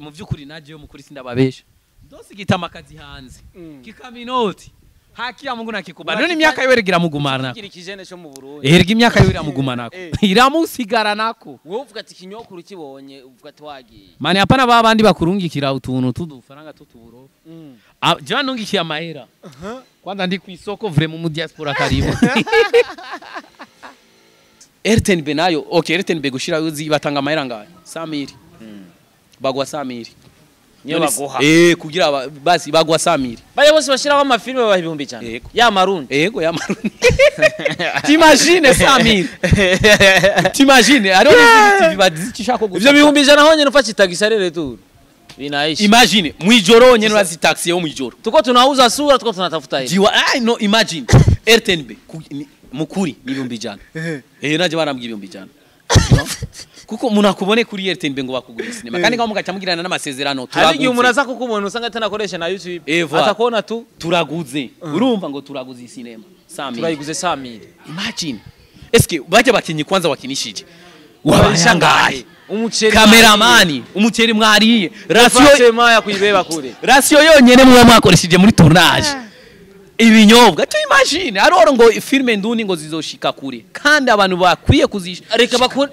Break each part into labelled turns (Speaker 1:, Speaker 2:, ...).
Speaker 1: Mu by'ukuri naje mukuri sindababesha, ndose gitama akazi hanze kikaminoti haki ya Mungu nakikubana none imyaka yiwe iramugumana.
Speaker 2: Kiri kijene cyo mu Burundi.
Speaker 1: Erega imyaka yiwe iramugumanako, iramusigaranako.
Speaker 2: Wowe uvuga ati kinyokuru kibonye, uvuga ati wagiye.
Speaker 1: Mani, hapana, ba bandi bakurungikira utuntu tudufaranga tutuburo. Ah, jewe nungikiye amahera kwanza ndi kwisoko, vraiment mu diaspora karibu. RTNB nayo, okay, RTNB gushira uzi batanga amahera ngayo 100,000, bagwa 100,000.
Speaker 2: Niyo baguha?
Speaker 1: Eh, kugira basi bagwa 100,000.
Speaker 2: Baya bose bashiraho amafilme babaha 100,000?
Speaker 1: Yego.
Speaker 2: Ya marundi?
Speaker 1: Ego, ya marundi. T'imagines 100,000? T'imagines? Hariho n'izindi TV bazicishako gusa.
Speaker 2: Ivyo 100,000 honyene ufashe itagisi aller retour binaisha.
Speaker 1: Imagine mwijoro nyene urazi taxi yo mwijoro.
Speaker 2: Tuko tunauza sura, tuko tunatafuta hela.
Speaker 1: Jiwa, ai no, imagine RTNB mukuri ni 100,000. Eh, naje barambwira 100,000. No? Kuko umuntu akubone kuri RTNB ngo bakugura sinema kandi ngaho mugaca mugirana n'amasezerano.
Speaker 2: Hari igihe umuntu
Speaker 1: Turaguze.
Speaker 2: aza kukubona usanga atanakoresha na YouTube.
Speaker 1: Eh, voilà.
Speaker 2: Atakuona tu.
Speaker 1: Turaguze, urumva ngo turaguze sinema 100,000.
Speaker 2: Turayiguze 100,000.
Speaker 1: Imagine, eske bajya bakinyi kwanza wakinishije wabayangaye?
Speaker 2: Umuceri.
Speaker 1: Kameramani, umuceri mwariye, ration.
Speaker 2: Ration ya kuibeba kure.
Speaker 1: Ration yonyene muba mwakoresheje muri tournage, ibinyobwa, tu imagine? Aroro ngo filme nduni ngo zizoshika kure kandi abantu bakwiye kuzisha.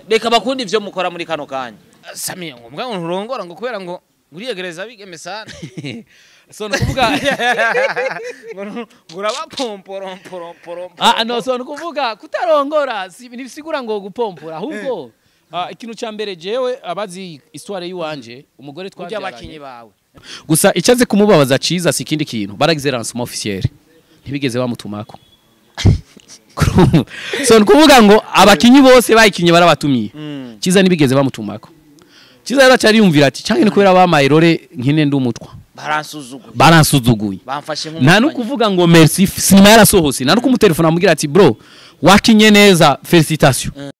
Speaker 2: Reka bakundi ivyo mukora muri kano kanya. Samiya, ngo mbwa ngo nturongora ngo kubera ngo uriyegereza bigeme sana.
Speaker 1: So nukuvuga
Speaker 2: Ngo urabapomporomporomporom.
Speaker 1: Ah no, so nukuvuga kutarongora si ntibisigura ngo gupompora, ahubwo ikintu ca mbere jewe abazi histoire yiwanje, umugore
Speaker 2: Kurya
Speaker 1: twabyaranye
Speaker 2: abakinyi bawe.
Speaker 1: Gusa icyaze kumubabaza ciza si ikindi kintu, baragize lancement officiel ntibigeze bamutumako. So nukuvuga ngo abakinyi bose bayikinye barabatumiye, Ciza ntibigeze bamutumako. Ciza rero acariyumvira ati canke ni kubera bamaye role nkine ndi umutwa.
Speaker 2: Baransuzuguye.
Speaker 1: Baransuzuguye.
Speaker 2: Bamfashe
Speaker 1: Nta
Speaker 2: nk'umufanya.
Speaker 1: nukuvuga ngo merci, sinema yarasohotse, nta nukumutelefona amubwira ati bro, wakinye neza, félicitations.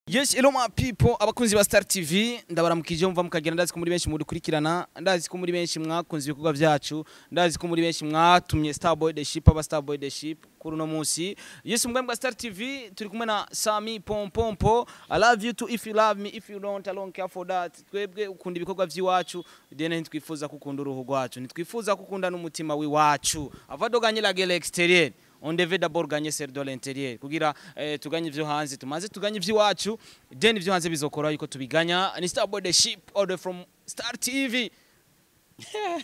Speaker 2: Yes, hello my people, abakunzi ba Star TV, ndabaramukije mva mukagenda. Ndazi ko muri benshi mudukurikirana, ndazi ko muri benshi mwakunze ibikorwa byacu, ndazi ko muri benshi mwatumye Starboy the Ship aba Starboy the Ship kuri uno munsi. Yes, mbwa bwa Star TV turi kumwe na Sami Pompompo. I love you too if you love me, if you don't, I don't care for that. Twebwe ukunda ibikorwa by'iwacu, dene ntitwifuza kukunda uruhu rwacu, ntitwifuza kukunda n'umutima w'iwacu. Avant de gagner la guerre extérieure, on devait d'abord gagner celle de l'intérieur, kugira tuganye ivyo hanze, tumaze tuganye ivy'iwacu, then ivyo hanze bizokora yuko tubiganya. Ni Starboy the Ship, all the way from Star TV,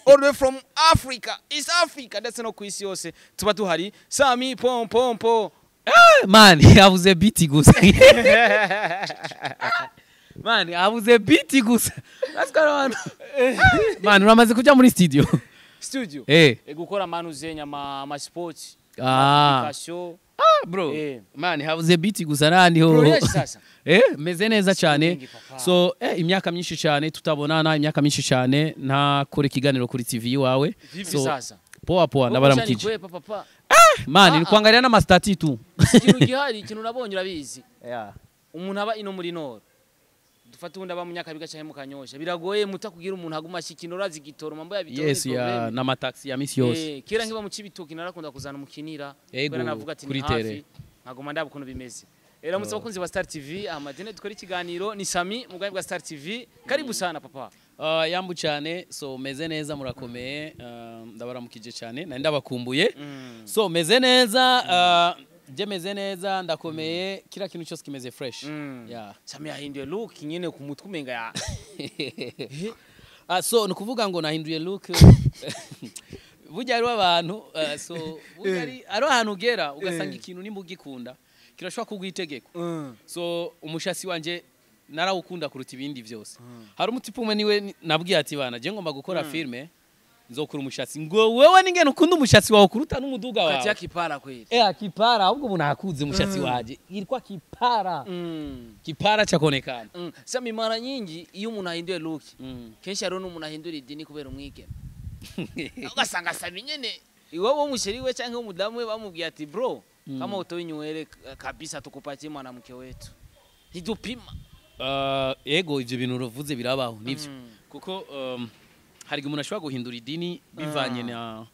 Speaker 2: all the way from Africa, East Africa, ndetse no ku isi yose tuba duhari. Sami Pom Pom Po.
Speaker 1: Man, yavuze biti gusa. Man, yavuze biti gusa. That's man, uramaze kuja muri studio?
Speaker 2: Studio?
Speaker 1: Eh.
Speaker 2: E, gukora manu zenya ama sports
Speaker 1: Ah.
Speaker 2: application.
Speaker 1: Ah, bro.
Speaker 2: Eh.
Speaker 1: Man, havuze biti gusa nandi ho.
Speaker 2: Bro, yes, sasa.
Speaker 1: Eh, meze neza cyane.
Speaker 2: Nyingi, papa.
Speaker 1: So, imyaka myinshi cyane tutabonana, imyaka myinshi cyane ntakora ikiganiro kuri TV iwawe.
Speaker 2: Vipi
Speaker 1: So,
Speaker 2: sasa?
Speaker 1: Poa poa, ndabaramukije.
Speaker 2: Kwe, papa papa.
Speaker 1: Man,
Speaker 2: Ah,
Speaker 1: ni kuangalia n'ama statuts tu.
Speaker 2: Ikintu gihari, ikintu nabonye, urabizi,
Speaker 1: Yeah.
Speaker 2: umuntu aba ino muri nord, dufate ubundi aba mu Nyakabiga canke mu Kanyosha, biragoye muta kugira umuntu aguma ashikina, urazi igitoro, mambo ya bitoro.
Speaker 1: Yes,
Speaker 2: ni
Speaker 1: ya
Speaker 2: problème.
Speaker 1: n'amataxi ya misi yose.
Speaker 2: Eh, kera nkiba mu Cibitoki narakunda kuzana umukinira
Speaker 1: Ego,
Speaker 2: kubera navuga ati ni
Speaker 1: kuri
Speaker 2: hafi,
Speaker 1: tere.
Speaker 2: nkaguma ndaba ukuntu bimeze. Ramutse abakunzi ba Star TV amadene dukora ikiganiro. Ni Sami mu bwami bwa Star TV, karibu sana papa.
Speaker 1: Yambu cyane. So meze neza, murakomeye? Ndabaramukije cyane, nari ndabakumbuye. So meze neza, je meze neza, ndakomeye, kila kintu cyose kimeze fresh. Yeah.
Speaker 2: Sami yahinduye look nyene ku mutwe, umenga ya
Speaker 1: Ah, so ni ukuvuga ngo nahinduye look, burya hariho abantu, so burya hariho ahantu ugera ugasanga ikintu nimba ugikunda kirashobora kuguha itegeko. So umushasi wanje narawukunda kuruta ibindi byose. Hari umutipe umwe niwe nabwiye ati bana, je ngomba gukora filme, nzokura umushatsi. Ngo wewe ningene ukunda umushatsi wawe kuruta n'umuduga
Speaker 2: Kati
Speaker 1: wawe.
Speaker 2: ya kipara kweli.
Speaker 1: Eh, kipara, ahubwo ubu nakuze umushatsi waje ilikuwa kipara. Kipara cha kuonekana.
Speaker 2: Sami, mara nyingi iyo umuntu ahinduye look, kenshi hariho n'umuntu ahindura idini kubera umwigeme, ugasanga Sami nyene iwabo w'umusheri we canke w'umudamu we bamubwiye ati bro, kama utoi nywele kabisa, tukupatie mwanamke wetu, ntidupima.
Speaker 1: Ego, ivyo bintu uruvuze birabaho, nivyo. Kuko hari igihe umuntu ashobora guhindura idini bivanye na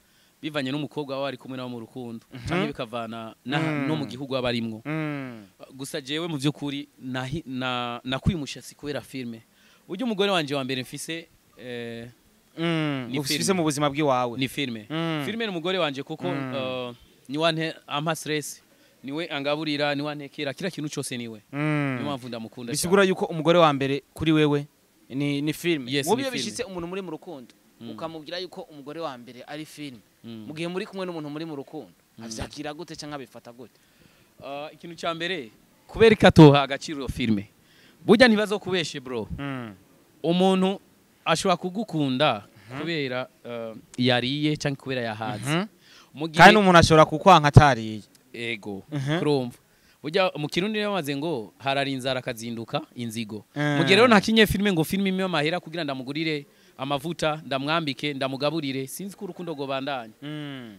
Speaker 1: Bivanye n'umukobwa waba ari kumwe nawe mu rukundo, canke bikavana no mu gihugu aba arimwo. Gusa jewe mu by'ukuri nakuye umushasi kubera filme. Burya umugore wanje wa mbere mfise ni
Speaker 2: Ufise
Speaker 1: filme.
Speaker 2: mu buzima bw'iwawe.
Speaker 1: Ni filme. Filme ni umugore wanje kuko niwe ampa stress, niwe angaburira, niwe antekera, kila kintu cyose niwe. Niyo mpamvu ndamukunda cyane.
Speaker 2: Bisigura yuko umugore wa mbere kuri wewe ni filme.
Speaker 1: Yes,
Speaker 2: Mu
Speaker 1: ni
Speaker 2: byo
Speaker 1: filme.
Speaker 2: bishitse umuntu muri mu rukundo ukamubwira yuko umugore wa mbere ari filme, mu gihe muri kumwe n'umuntu muri mu rukundo, avyakira gute canke abifata gute?
Speaker 1: Ikintu cya mbere, kubera ikatoha agaciro iyo filme, burya ntibazokubeshe bro, umuntu ashobora kugukunda kubera yariye cyangwa kubera yahaze. Mu gihe
Speaker 2: Kandi umuntu ashobora kukwanka atariye.
Speaker 1: Ego, kurumva burya mu Kirundi niyo bamaze ngo harara inzara akazinduka inzigo. Mu gihe rero ntakinye filme ngo filme imwe amahera kugira ndamugurire amavuta, ndamwambike, ndamugaburire, sinzi ko urukundo rwobandanya.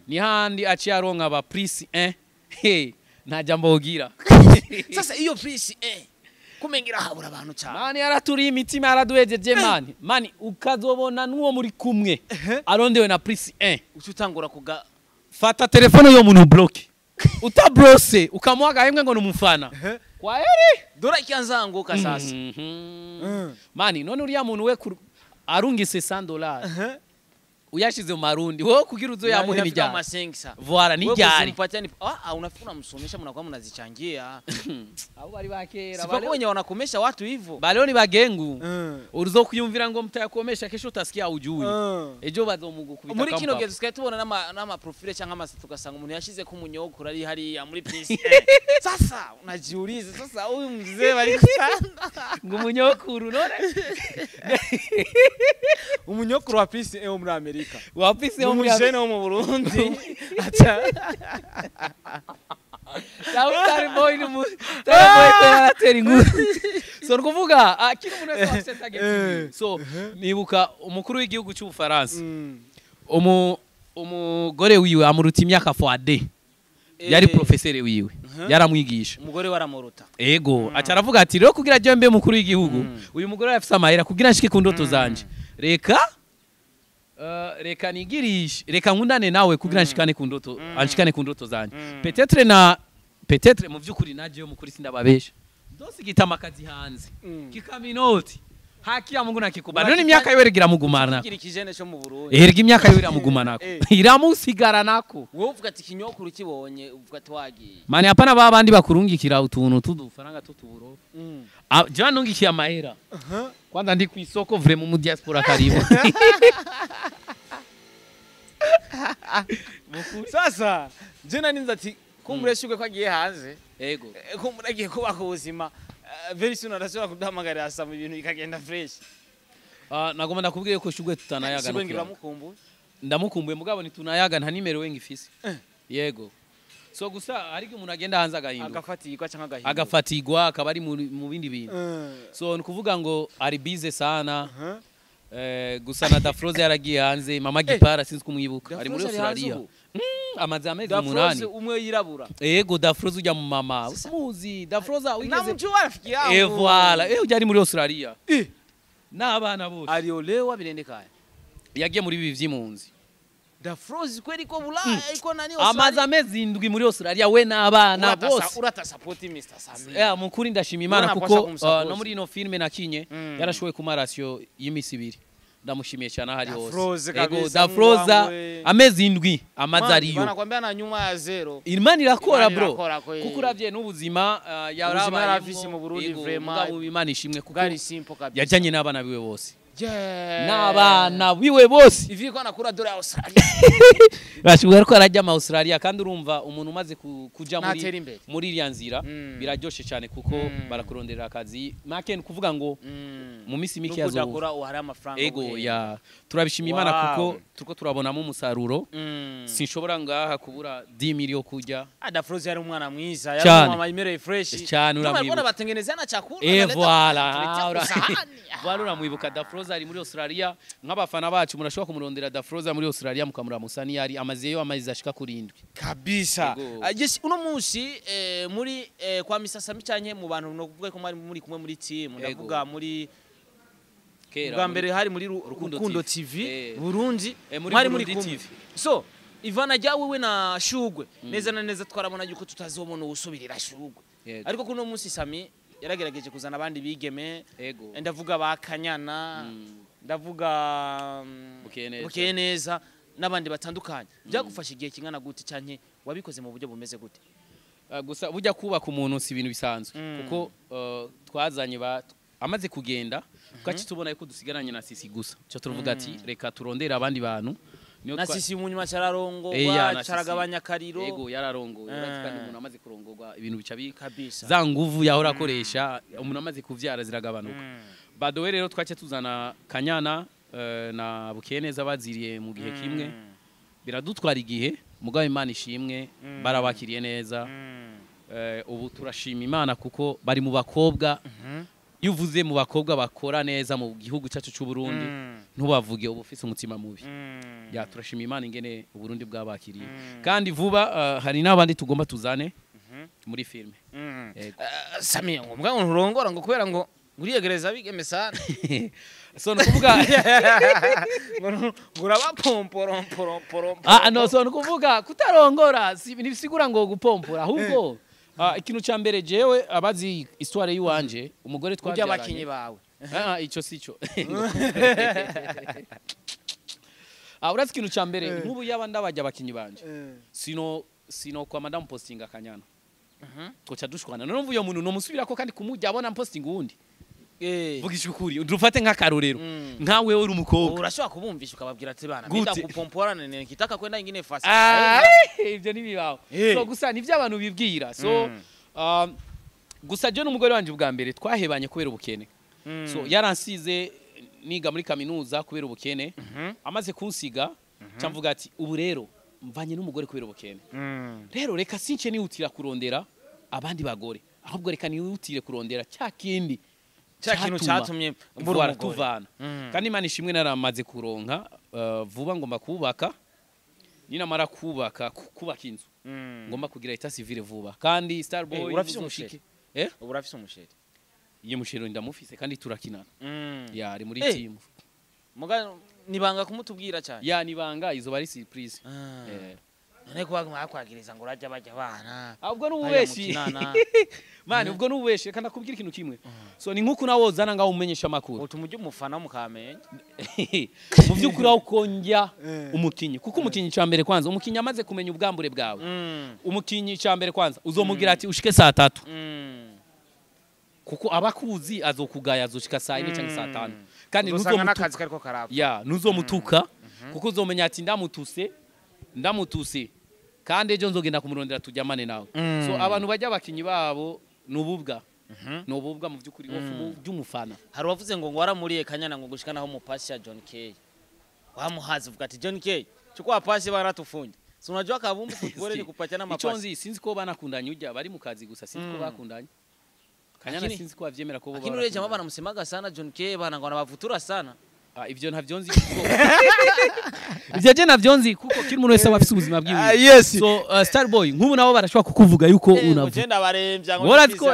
Speaker 1: Ni handi aciye aronka aba plus 1, he, nta jambo wogira.
Speaker 2: Sasa iyo plus kumengira habura abantu cyane.
Speaker 1: Mani yaraturiye imitima, yaraduhejeje mani. Mani ukazobona n'uwo muri kumwe arondewe na plus 1,
Speaker 2: uca utangura kuga
Speaker 1: fata telefone y'uwo muntu bloque, utablose ukamuha agahembwe ngo ni umufana, kwa heri.
Speaker 2: Dora ikianzanguka sasa.
Speaker 1: Mani none uriya muntu we arungise $100 uyashize mu marundi, wowe kugira uzo yamuhe
Speaker 2: Inafika
Speaker 1: nijyari?
Speaker 2: Masengisa.
Speaker 1: Voila,
Speaker 2: Wewe
Speaker 1: nijyari.
Speaker 2: kusimpatia ni unafika unamsomesha, mnakuwa mnazichangia.
Speaker 1: Abo bari bakera.
Speaker 2: Sipako wenye wanakomesha watu hivyo.
Speaker 1: Baleo ni bagengu, uruzo kuyumvira ngo mtayakomesha, kesho utasikia ujui, ejo bazomugukubita.
Speaker 2: Muri kino
Speaker 1: Kampapa.
Speaker 2: gihe dusigaye tubona n'ama profile cyangwa amasa, tugasanga umuntu yashize ko umunyokuru ari hariya muri plus. Sasa unajiuliza, sasa huyu mzee bari kusana
Speaker 1: Ngo umunyokuru none?
Speaker 2: Umunyokuru wa plus wo muri Amerika.
Speaker 1: Wapise wo muri
Speaker 2: Umujene wo mu Burundi acha.
Speaker 1: Nawe Star Boy ni mu Star Boy ko yaratera inkuru. So nukuvuga kila umuntu wese afite target yiwe. So nibuka umukuru w'igihugu cy'Ubufaransa, umugore wiwe amuruta imyaka fois deux, yari professeur wiwe, yaramwigisha.
Speaker 2: Umugore waramuruta.
Speaker 1: Ego, aca aravuga ati rero kugira jye mbe mukuru w'igihugu, uyu mugore afise amahera, kugira nshike ku ndoto zanje, reka nigirishe, reka nkundane nawe kugira nshikane ku ndoto, anshikane ku ndoto zanje. Peut-être na peut-être mu vy'ukuri naje yo mukuri sindababesha, ndosigita amakazi hanze kikaminoti haki ya Mungu nakikubana none imyaka yiwe iramugumana.
Speaker 2: Kugira ikijene cyo mu Burundi.
Speaker 1: Erega imyaka yiwe iramugumanako, iramusigaranako.
Speaker 2: Wowe uvuga ati ikinyokuru kibonye uvuga ati wagiye.
Speaker 1: Mani hapana, ba bandi bakurungikira utuntu tudufaranga tutuburo. Jewe nungikiye amahera kwanza ndi kwisoko vraiment mu diaspora karibu. Mukuri.
Speaker 2: Sasa je nari ati kumbure shugwe ko agiye hanze,
Speaker 1: Ego.
Speaker 2: Kumbure agiye kubaka ubuzima, very soon arashobora kuduhamagarira asaba ibintu bikagenda fresh.
Speaker 1: Nagomba ndakubwiye ko Shugwe tutanayaga.
Speaker 2: Shugwe
Speaker 1: No
Speaker 2: ngira
Speaker 1: kuyaga.
Speaker 2: Uramukumbuye?
Speaker 1: Ndamukumbuye mugabo ntitunayaga, nta nimero we ngifise. Yego. So gusa ariko umuntu agenda hanze agahinduka.
Speaker 2: Agafatirwa cyangwa agahinduka.
Speaker 1: Agafatigwa akaba ari mu bindi bintu. So ni kuvuga ngo ari busy sana. Gusa na Dafroze yaragiye hanze, Mama Gipara sinzi kumwibuka. Ari muri
Speaker 2: Dafroze ari hanze
Speaker 1: Australia.
Speaker 2: ubu?
Speaker 1: Amaze amezi
Speaker 2: Dafroze
Speaker 1: 8.
Speaker 2: umwe yirabura?
Speaker 1: Ego, Dafroze ujya mu mama. Muzi Dafroze wigeze
Speaker 2: Namjua rafiki yangu.
Speaker 1: Eh voilà, ujya ari muri Australia. N'abana bose.
Speaker 2: Aliolewa bilendekaya?
Speaker 1: Yagiye muri ibi vy'impunzi.
Speaker 2: Dafroze kweli ko Bulaya iko nani?
Speaker 1: Amaze amezi 7 muri Australia we n'abana bose.
Speaker 2: Urata support Mr. Sami.
Speaker 1: Mukuri ndashima Imana
Speaker 2: Urabona
Speaker 1: kuko
Speaker 2: kwasha kumsupport.
Speaker 1: No muri ino filme nakinye yarashoboye kuma ratio y'imisi 2. Ndamushimiye cyane aho ari hose.
Speaker 2: Dafroze
Speaker 1: Ego,
Speaker 2: kabisa,
Speaker 1: Dafroza
Speaker 2: Mungu wangu.
Speaker 1: amezi 7 amaze
Speaker 2: Mani,
Speaker 1: ariyo.
Speaker 2: Banakwambia na nyuma ya zero.
Speaker 1: Imana irakora
Speaker 2: Imana
Speaker 1: bro.
Speaker 2: irakora kweli.
Speaker 1: Kuko uravye n'ubuzima
Speaker 2: Ubuzima yarafise mu Burundi
Speaker 1: Ego,
Speaker 2: vraiment.
Speaker 1: mugabo Imana ishimwe kuko
Speaker 2: Bwari simple kabisa.
Speaker 1: yajanye n'abana biwe bose.
Speaker 2: Yeah.
Speaker 1: N'abana biwe bose.
Speaker 2: Ivi ko anakura dore Australia.
Speaker 1: Bashobora ko arajya ama Australia kandi urumva umuntu umaze kuja
Speaker 2: Natera
Speaker 1: muri
Speaker 2: imbere.
Speaker 1: muri iriya nzira biraryoshe cyane kuko barakuronderera akazi make, ni kuvuga ngo mu minsi mike
Speaker 2: Nubwo
Speaker 1: yazoba
Speaker 2: udakora uhari amafaranga.
Speaker 1: Ego.
Speaker 2: Ubuhemba.
Speaker 1: Ya, turabishima Imana
Speaker 2: Wow.
Speaker 1: kuko turiko turabonamo umusaruro. Sinshobora ngaha kubura 10 miliyo kurya.
Speaker 2: Dafroze yari umwana mwiza, yari
Speaker 1: Cyane.
Speaker 2: umwana imereye fresh.
Speaker 1: Cyane,
Speaker 2: Ndio
Speaker 1: uramwibuka.
Speaker 2: maana batengenezea na chakula.
Speaker 1: Voilà.
Speaker 2: Tuletea kusahani.
Speaker 1: Voilà, uramwibuka Dafroza ari muri Australia. Nk'abafana bacu murashobora kumurondera Dafroza muri Australia mukamuramusa, niyo ari amazeyo amezi ashika kuri 7.
Speaker 2: Kabisa.
Speaker 1: Ego.
Speaker 2: Yes, uno munsi muri kwa Misasami canke mu bantu no kuvuga ko mwari muri kumwe muri team,
Speaker 1: Ego.
Speaker 2: ndavuga muri
Speaker 1: Kera
Speaker 2: bwa mbere hari muri
Speaker 1: Rukundo
Speaker 2: Rukundo
Speaker 1: TV.
Speaker 2: TV Burundi,
Speaker 1: Muri
Speaker 2: mwari muri
Speaker 1: Burundi
Speaker 2: kumwe.
Speaker 1: TV.
Speaker 2: So Ivana jya wewe na Shugwe neza na neza twarabona yuko tutazobona uwusubirira Shugwe.
Speaker 1: Yego.
Speaker 2: Ariko kuno munsi Sami yaragerageje kuzana abandi bigeme.
Speaker 1: Ego.
Speaker 2: Ndavuga ba Kanyana, ndavuga
Speaker 1: Bukeye Neza.
Speaker 2: Bukeye Neza n'abandi batandukanye. Byagufasha igihe kingana gute canke wabikoze mu buryo bumeze gute?
Speaker 1: Gusa burya kubaka umuntu si ibintu bisanzwe, kuko twazanye amaze kugenda twaci tubona yuko dusigaranye na Sisi gusa, cyo turuvuga ati reka turondere abandi bantu. Niyo
Speaker 2: Na Sisi mu nyuma cararongorwa,
Speaker 1: Eh, ya, na Sisi.
Speaker 2: Caragabanya kariro.
Speaker 1: Ego, yararongoye. Urazi kandi umuntu amaze kurongorwa ibintu bica bi
Speaker 2: Kabisa.
Speaker 1: Za nguvu yahora akoresha umuntu amaze kuvyara ziragabanuka. Badowe rero twace tuzana Kanyana na Bukeye Neza baziriye mu gihe kimwe, biradutwara igihe, mugabo Imana ishimwe barabakiriye neza. Ubu turashima Imana kuko bari mu bakobwa, iyo uvuze mu bakobwa bakora neza mu gihugu cyacu cy'u Burundi ntubavuge uba ufise umutima mubi. Ya, turashima Imana ingene Uburundi bwabakiriye, kandi vuba hari n'abandi tugomba tuzane muri filme. Yego.
Speaker 2: Sami, ngo mbwa ngo nturongora ngo kubera ngo nguriyegereza bigeme sana.
Speaker 1: So nukuvuga
Speaker 2: ngo urabapomporomporomporom.
Speaker 1: Ah no, so nukuvuga kutarongora si ntibisigura ngo gupompora, ahubwo ikintu ca mbere jewe abazi histoire yiwanje, umugore
Speaker 2: kurya
Speaker 1: twabyaranye
Speaker 2: abakinyi bawe.
Speaker 1: Ah, ico sico. Urazi ikintu ca mbere, nk'ubu yaba ndabajya abakinyi banje, sino kwa madame postinga Kanyana twoca dushwana. None uyo muntu nomusubirako kandi kumujya abona posting uwundi? Vugisha ukuri, dufate nk'akarorero, nkawe uri umukobwa.
Speaker 2: Urashobora kubumvisha ukababwira ati bana
Speaker 1: Gute?
Speaker 2: mida kupomporana nikitaka kwenda ingine fasi.
Speaker 1: Ah, ibyo ntibibaho. So gusa nivyo abantu bibwira. So gusa je n'umugore wanje ubwa mbere twahebanye kubera ubukene. So yaransize niga muri kaminuza kubera ubukene. Amaze kunsiga camvuga ati ubu rero mvanye n'umugore kubera ubukene, rero reka since nihutira kurondera abandi bagore, ahubwo reka nihutire kurondera cya kindi
Speaker 2: cya kintu
Speaker 1: cyatuma
Speaker 2: cyatumye mbura
Speaker 1: vuba
Speaker 2: umugore.
Speaker 1: Tuvana. Kandi Imana ishimwe naramaze kuronka vuba ngomba kubaka, ninamara kubaka kubaka inzu, ngomba kugira état civil vuba kandi Starboy
Speaker 2: Eh, urafise
Speaker 1: uzoshike. Eh.
Speaker 2: Ubu urafise umusheri?
Speaker 1: Iyo mushero ndamufise kandi turakinana. Ya, ari muri team.
Speaker 2: Muga nibanga kumutubwira cyane.
Speaker 1: Ya, nibanga, izo bari surprise. Eh.
Speaker 2: None kuba mwakwagiriza ngo urajya bajya abana
Speaker 1: Ubwo
Speaker 2: bajya
Speaker 1: n'ububeshi.
Speaker 2: mukinana.
Speaker 1: Mani, ubwo n'ububeshi. Reka ndakubwira ikintu kimwe. So ni nkuko nawe wozana ngaho umenyesha amakuru.
Speaker 2: Utuma ujya umufana wo mu Kamenge.
Speaker 1: Mu by'ukuri aho konjya umukinyi, kuko umukinyi cya mbere kwanza, umukinyi amaze kumenya ubwambure bwawe, umukinyi cya mbere kwanza uzomugira ati ushike saa 3, kuko abakuzi azokugaya, azoshika saa 4 cyangwa saa 5, kandi
Speaker 2: uzosanga
Speaker 1: ntuzomutuka.
Speaker 2: n'akazi kariko karapfa.
Speaker 1: Ya, ntuzomutuka kuko uzomenya ati ndamutuse, ndamutuse kandi ejo nzogenda kumurondera tujyamane nawe. So abantu bajya abakinyi babo nububwa, nububwa mu by'ukuri by'umufana.
Speaker 2: Hari uwavuze ngo waramuriye Kanyana ngo gushika naho mupasi ya John K wamuhazi, uvuga ati John K chukua pasi baratufunja, si unajua kabumbu football ni kupatiana
Speaker 1: Icyo
Speaker 2: mapasi.
Speaker 1: nzi, sinzi ko banakundanye, ujya bari mu kazi gusa, sinzi ko bakundanye Kanyana. Sinzi ko bavyemera ko bo
Speaker 2: Lakini ule jamaa
Speaker 1: barakundanye.
Speaker 2: banamsemaga sana John K bana ngo anabavutura sana.
Speaker 1: Ah, ivyo ntavyo nzi kuko ivyo je navyo nzi, kuko kiri umuntu wese aba afise ubuzima bwiwe.
Speaker 2: Yes.
Speaker 1: So Starboy, nk'ubu nabo barashobora kukuvuga yuko
Speaker 2: ngo
Speaker 1: unavuga.
Speaker 2: genda baremvya ngo
Speaker 1: Urazi ko
Speaker 2: ngo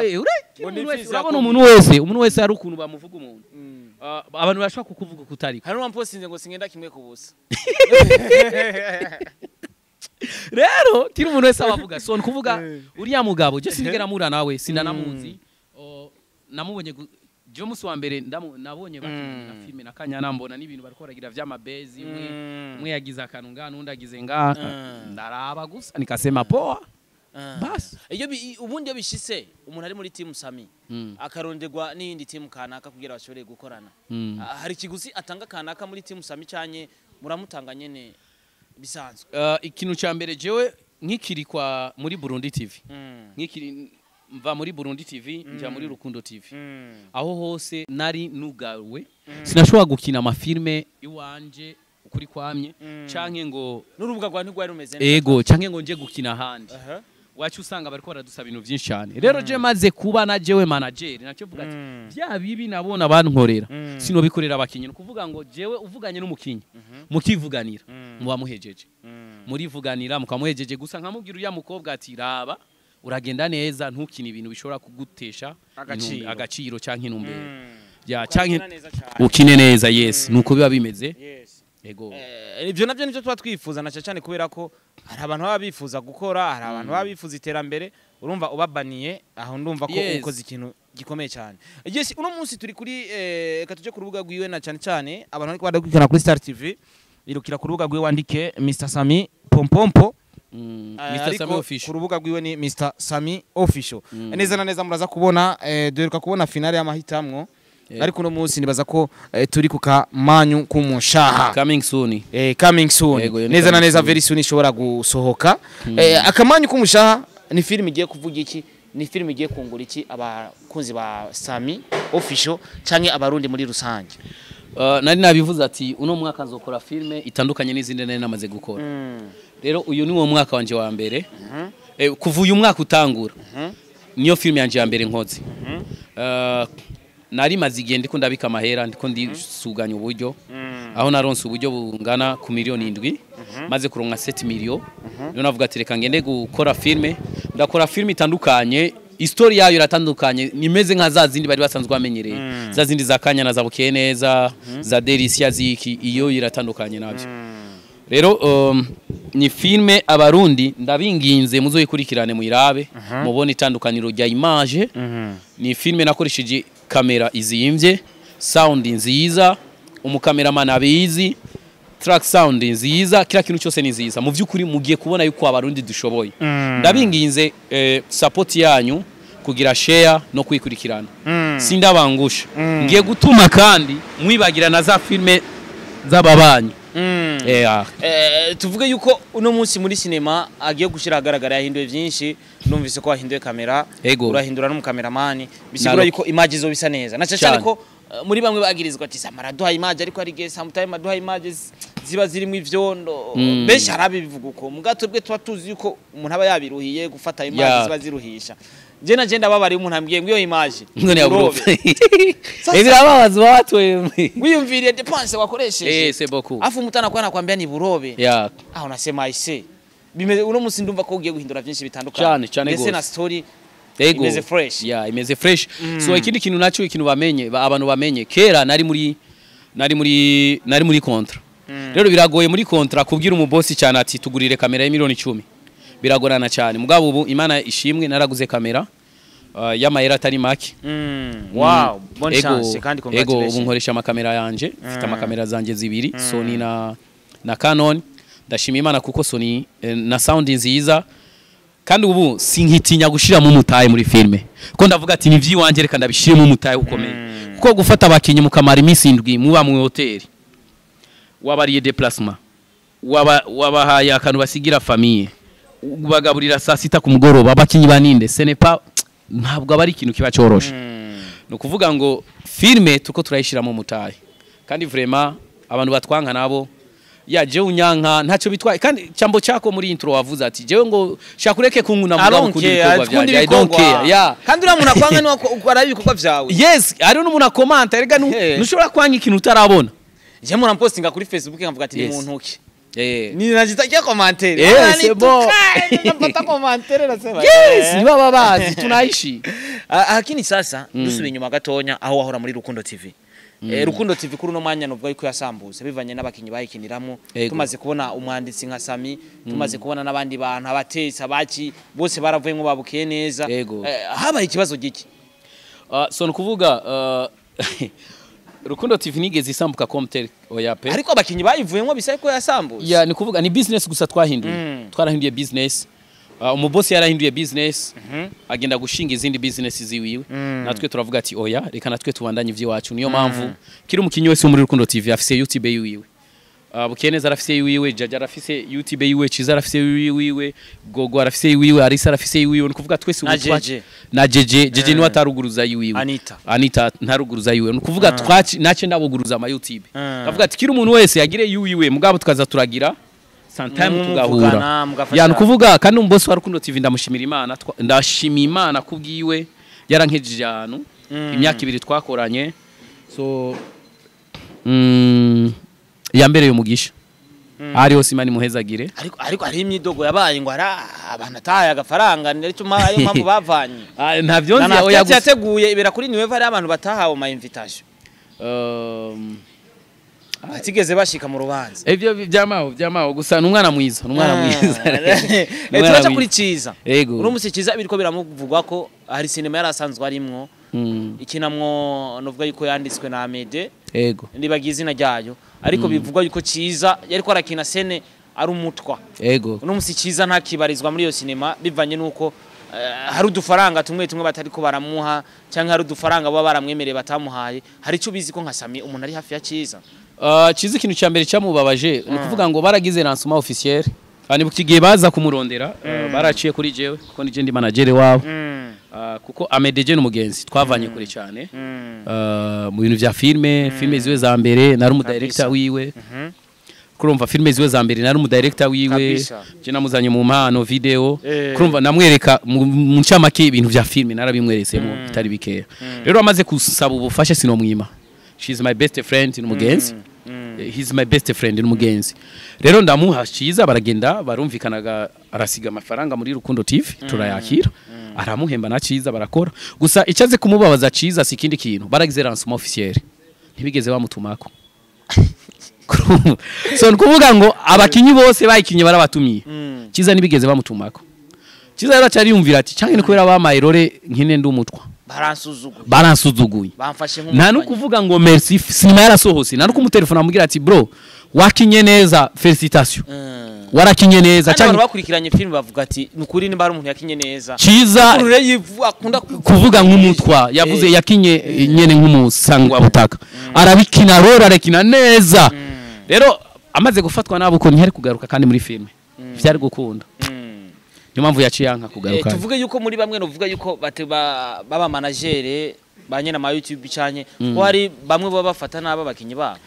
Speaker 1: kiri umuntu wese
Speaker 2: nifiza
Speaker 1: urabona umuntu wese hari ukuntu bamuvuga umuntu. Abantu barashobora kukuvuga kutariko.
Speaker 2: Hari n'uwamposinze ngo singenda kimwe ku busa.
Speaker 1: Rero kiri umuntu wese abavuga. So ni kuvuga uriya mugabo je sinigera mura nawe, sinanamuzi. Namubonye je umunsi wa mbere nabonye bakina na filme na Kanyana, mbona n'ibintu bariko baragira vy'amabezi, umwe umwe yagize akantu nga n'undi agize nga, ndaraba gusa nikasema poa, basi.
Speaker 2: Iyo ubundi iyo bishitse umuntu ari muri team Sami akaronderwa n'iyindi team kanaka kugira bashobore gukorana, hari ikiguzi atanga kanaka muri team Sami canye muramutanga nyene bisanzwe?
Speaker 1: Ikintu ca mbere, jewe nkikiri kwa muri Burundi TV, nkikiri mva muri Burundi TV nja muri Rukundo TV, aho hose nari nugawe, sinashobora gukina amafilme iwanje ukuri kwamye canke ngo
Speaker 2: n'urubuga rwa ntirwari rumeze neza.
Speaker 1: Ego, canke ngo nje gukina ahandi, wacu usanga bariko baradusaba ibintu vyinshi cyane. Rero je maze kuba na jewe manager, nacyo vuga ati vya bibi nabona bankorera sinobikorera abakinyi. Ni ukuvuga ngo jewe uvuganye n'umukinyi mukivuganira, muba muhejeje, murivuganira mukamuhejeje. Gusa nkamubwira uriya mukobwa ati raba uragenda neza, ntukine ibintu bishobora kugutesha
Speaker 2: Agaciro.
Speaker 1: Agaciro canke intumbero ya
Speaker 2: Ukabikina
Speaker 1: canke
Speaker 2: neza cane.
Speaker 1: Ukine neza, yes, nuko biba bimeze.
Speaker 2: Yes.
Speaker 1: Ego.
Speaker 2: Ibyo nabyo nibyo tuba twifuza, na cyane kubera ko hari abantu baba bifuza gukora, hari abantu baba bifuza iterambere. Urumva ubabaniye aho, ndumva ko ukoze ikintu gikomeye cyane. Yes, uno munsi turi kuri reka tuje ku rubuga rwiwe, na cyane cyane abantu bariko barakurikirana kuri Star TV, irukira ku rubuga rwiwe wandike Mr Sami Pompompo.
Speaker 1: Mr
Speaker 2: Ariko
Speaker 1: Sami Official.
Speaker 2: Ku rubuga rwiwe ni Mr Sami Official. Neza na neza muraza kubona, duheruka kubona finale y'amahitamwo, ariko uno munsi nibaza ko turi ku kamanyu k'umushaha.
Speaker 1: Coming soon.
Speaker 2: Coming soon.
Speaker 1: Yego, iyo ni
Speaker 2: Neza na
Speaker 1: coming
Speaker 2: neza
Speaker 1: soon.
Speaker 2: Very soon ishobora gusohoka. Akamanyu k'umushaha ni filime igiye kuvuga iki? Ni filime igiye kungura iki abakunzi ba Sami Official canke abarundi muri rusange?
Speaker 1: Nari nabivuze ati uno mwaka nzokora filme itandukanye n'izindi nari namaze gukora. Rero uyu ni wo mwaka wanje wa mbere. Kuva uyu mwaka utangura, niyo filme yanje ya mbere nkoze. Nari maze igihe ndiko ndabika amahera, ndiko ndisuganya uburyo, aho naronse uburyo bungana ku 7 miliyoni, maze kuronka 7 miliyo, niyo navuga ati reka ngende gukora filme. Ndakora filme itandukanye, histoire yayo iratandukanye, nimeze nka za zindi bari basanzwe bamenyereye, za zindi za Kanya na za Bukeye neza, za Delicia ziki. Iyo iratandukanye nabyo. Rero ni filme abarundi ndabinginze muzoyikurikirane, muyirabe, mubone itandukaniro rya image. Ni filme nakoresheje kamera izimvye, sound nziza, umukameramana abizi, track sound nziza, kila kintu cyose ni nziza. Mu by'ukuri mugiye kubona yuko abarundi dushoboye. Ndabinginze support yanyu kugira share no kwikurikirana. Sindabangusha, ngiye gutuma kandi mwibagira na za filme z'ababanyi.
Speaker 2: Tuvuge yuko uno munsi muri sinema agiye gushyira ahagaragara yahinduye byinshi. Numvise ko wahinduye kamera, urahindura n'umukameramani, bisigura yuko image zo bisa neza, na cyane ko muri bamwe bagirizwa ati Samara duha image, ariko hari igihe sometime aduha image ziba zirimo ivyondo. Benshi hari abivuga uko, muga twebwe tuba tuzi yuko umuntu aba yabiruhiye gufata image, ziba ziruhisha. Je na je ndababari umuntu ambwiye ngo iyo image
Speaker 1: ngo ni
Speaker 2: urobe. Sasa-
Speaker 1: Birababaza watu.
Speaker 2: Wiyumviriye dépense wakoresheje,
Speaker 1: C'est beaucoup.
Speaker 2: Afu mtu anakuwa anakuambia ni burobe. Aho nasema aise, bimeze uno munsi ndumva ko ugiye guhindura byinshi bitandukanye,
Speaker 1: Cyane, cyane
Speaker 2: ndetse
Speaker 1: gose.
Speaker 2: na story
Speaker 1: Ego.
Speaker 2: imeze fresh.
Speaker 1: Yeah, imeze fresh. So ikindi kintu naco, ikintu bamenye, abantu bamenye, kera nari muri contrat. Rero biragoye muri contrat kubwira umubosi cyane ati tugurire kamera ya 10 miliyoni, biragorana cyane. Mugabo ubu Imana ishimwe, naraguze kamera y'amahera atari make.
Speaker 2: Wow, bonne
Speaker 1: Ego,
Speaker 2: chance kandi
Speaker 1: ego, ubu
Speaker 2: congratulations.
Speaker 1: nkoresha amakamera yanje, mfite amakamera zanje zibiri, Sony na Canon. Ndashima Imana kuko Sony na sound nziza, kandi ubu sinkitinya gushiramo umutahe muri filme, ko ndavuga ati ni vyiwanje, reka ndabishiremo umutahe ukomeye, kuko gufata abakinyi mukamara iminsi 7 muba mu hoteli, wabariye déplacement, wabahaye akantu basigira famille, bagaburira saa sita ku mugoroba, abakinyi baninde, ce n'est pas, ntabwo aba ari ikintu kiba cyoroshe. Ni ukuvuga ngo filme tuko turayishiramo umutahe, kandi vraiment abantu batwanka nabo ya jewe unyanka ntacyo bitwaye. Kandi chambo chako muri intro wavuze ati jewe ngo shaka ureke kunkuna, mugabo ukunda ibikorwa byanje, I don't care, yeah.
Speaker 2: Kandi uriya muntu akwanga niwe araba ibikorwa vyawe.
Speaker 1: Yes, hariho n'umuntu akomanta erega ntushobora kwanga ikintu utarabona.
Speaker 2: Je muntu ampostinga kuri Facebook nkavuga ati ni muntu ki? Ni najitakia commentaire.
Speaker 1: C'est bon.
Speaker 2: Napata commentaire nasema.
Speaker 1: Yes, ntibaba bazi tunaishi.
Speaker 2: Lakini sasa dusubiye inyuma gatonya aho wahora muri Rukundo TV. Rukundo TV kuri uno mwanya novuga yuko yasambutse bivanye n'abakinyi bayikiniramo. Tumaze kubona umwanditsi nka Sami, tumaze kubona n'abandi bantu, abatesi, abaki bose baravuyemo babukeye neza. Habaye ikibazo giki?
Speaker 1: So ni ukuvuga Rukundo TV nigeze isambuka comtel, oya pe.
Speaker 2: Ariko abakinyi bayivuyemo bisa ko yasambutse.
Speaker 1: Ya, ni kuvuga ni business gusa twahinduye. Twarahinduye business. Umubosi yarahinduye business, agenda gushinga izindi business ziwiwe. Natwe turavuga ati oya, reka natwe tubandanye ivy'iwacu. Niyo mpamvu kiri umukinyi wese wo muri Rukundo TV afise YouTube yiwiwe. Bukeneza arafise yiwiwe, Jaja arafise YouTube yiwe, Ciza arafise yiwiwe, Gogo arafise yiwiwe, Arisa arafise yiwiwe. Ni kuvuga twese
Speaker 2: Na
Speaker 1: ubu
Speaker 2: Jeje.
Speaker 1: Na Jeje, Jeje niwe ataruguruza yiwiwe.
Speaker 2: Anita.
Speaker 1: Anita ntaruguruza yiwe. Ni ukuvuga twaci nace ndabuguruza ama YouTube. Ndavuga ati kiri umuntu wese yagire yiwiwe, mugabo tukaza turagira sometime
Speaker 2: Muvugana,
Speaker 1: tugahura.
Speaker 2: mugafasha.
Speaker 1: Ya, ni ukuvuga kandi umubosi wa Rukundo TV ndamushimira Imana, ndashima Imana kubwiwe, yarankejeje ahantu imyaka 2 twakoranye. So yambereye umugisha. Ari hose Imana imuhezagire.
Speaker 2: Ariko hari imyidogo yabaye ngo hari abantu ataye agafaranga, nicyo ariyo mpamvu bavanye.
Speaker 1: Ah, ntavyo
Speaker 2: Na
Speaker 1: nzi aho
Speaker 2: yaguze
Speaker 1: yaguze.
Speaker 2: Yateguye ibera kuri New Era, hari abantu batahawe ama invitation. Batigeze bashika mu rubanza.
Speaker 1: Ivyo byamaho gusa n'umwana mwiza, n'umwana mwiza.
Speaker 2: Turaca kuri Ciza.
Speaker 1: Ego.
Speaker 2: Uno musi Ciza biriko biramuvugwa ko hari sinema yarasanzwe arimwo. Ikinamwo novuga yuko yanditswe na Amede.
Speaker 1: Ego.
Speaker 2: Ndibagiye izina ryayo, ariko bivugwa yuko Ciza yariko arakina sene ari umutwa.
Speaker 1: Ego.
Speaker 2: Uno musi Ciza ntakibarizwa muri iyo sinema bivanye nuko hari udufaranga tumwe tumwe batariko baramuha, canke hari udufaranga baba baramwemereye batamuhaye. Hari ico bizi ko nka Sami umuntu ari hafi ya Ciza?
Speaker 1: Ciza ikintu cya mbere cyamubabaje ni ukuvuga ngo baragize lancement officiel. Kandi bukigiye baza kumurondera, baraciye kuri jewe kuko nije ndi manager wabo. Kuko Amedeje n'umugenzi twavanye kure cyane. Mu bintu vya filme ziwe za mbere nari umu director wiwe. Kurumva filme ziwe za mbere nari umu director wiwe. Je namuzanye mu mpano video. Kurumva namwereka mu ncamake ibintu vya filme narabimweresemo bitari bikeya. Rero amaze kusaba ubufasha sinomwima. She's my best friend n'umugenzi. He's my best friend n'umugenzi. Rero ndamuha Ciza, baragenda barumvikanaga, arasiga amafaranga muri Rukundo TV turayakira. Aramuhemba na Ciza barakora. Gusa icyaze kumubabaza Ciza si ikindi kintu, baragize lancement officiel ntibigeze bamutumako. So nkuvuga ngo abakinyi bose bayikinye barabatumiye, Ciza ntibigeze bamutumako. Ciza rero acari yumvira ati canke ni kubera bamaye rore nkine ndi umutwa, baransuzuguye,
Speaker 2: bamfashe
Speaker 1: nk'umutwa. Nta no kuvuga ngo merci, sinema yarasohose, nta no kumutelefona amubwira ati bro wakinye neza, felicitation. Warakinye neza.
Speaker 2: Cyane bakurikiranye film bavuga ati nukuri nimba ari umuntu yakinye neza.
Speaker 1: Ciza
Speaker 2: akunda
Speaker 1: kuvuga nk'umutwa, yavuze yakinye nyene nk'umusangwa butaka. Arabikina rero arakina neza. Rero amaze gufatwa nabo ko ntiyari kugaruka kandi muri film. Vyari gukunda. Niyo mpamvu yaciye yanka kugaruka.
Speaker 2: Tuvuge yuko muri bamwe novuga yuko baba managere banye na YouTube cyane ko hari bamwe baba bafata naba bakinyi babo.